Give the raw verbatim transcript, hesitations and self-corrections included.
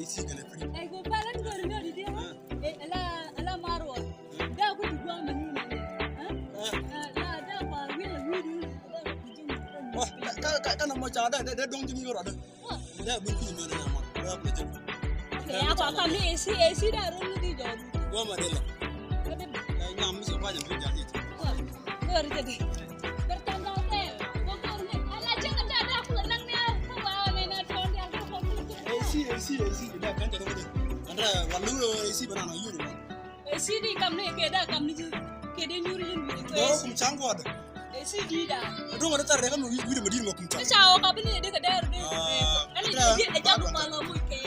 Isi kɛnɛ free. Ɛ, go pal an gör ni ɔdi diɛ. Ɛ, ala, ala marwɔ. Da ku ti gua mani ni. Ɛ? Ɛ, la da pa wiɛ la wiɛ du. Wa, ka, ka, ka na mɔ ca da, da, da dɔŋ ji̱ mi yɔrɔ da. Wa. Da bu ku ni da ma. Da bu ku. Ɛ, ya kwa ka mi esi, esi da ro ni di jɔ. Gua ma de la. Ka de. Ɛ, nyam mi se kwa nyam bi ja di. Wa. Gör ni di. Esi, esi, esi, da kan ta dong de. Kan ta walu esi bana na yuri. Esi di kam ni ke da kam ni ju. Ke de nyuri yuri. Dɔ̱ŋ kum ca̱ŋ guɔ̱dɛ. Esi di da. Dɔ̱ŋ ɛ tar rɛ kam ni wi̱i̱ wi̱i̱ ma di̱i̱t ma kum ca̱ŋ. Ca ɔ ka bi ni de ka dɛr de. Ani de de jabu ma la mu ke.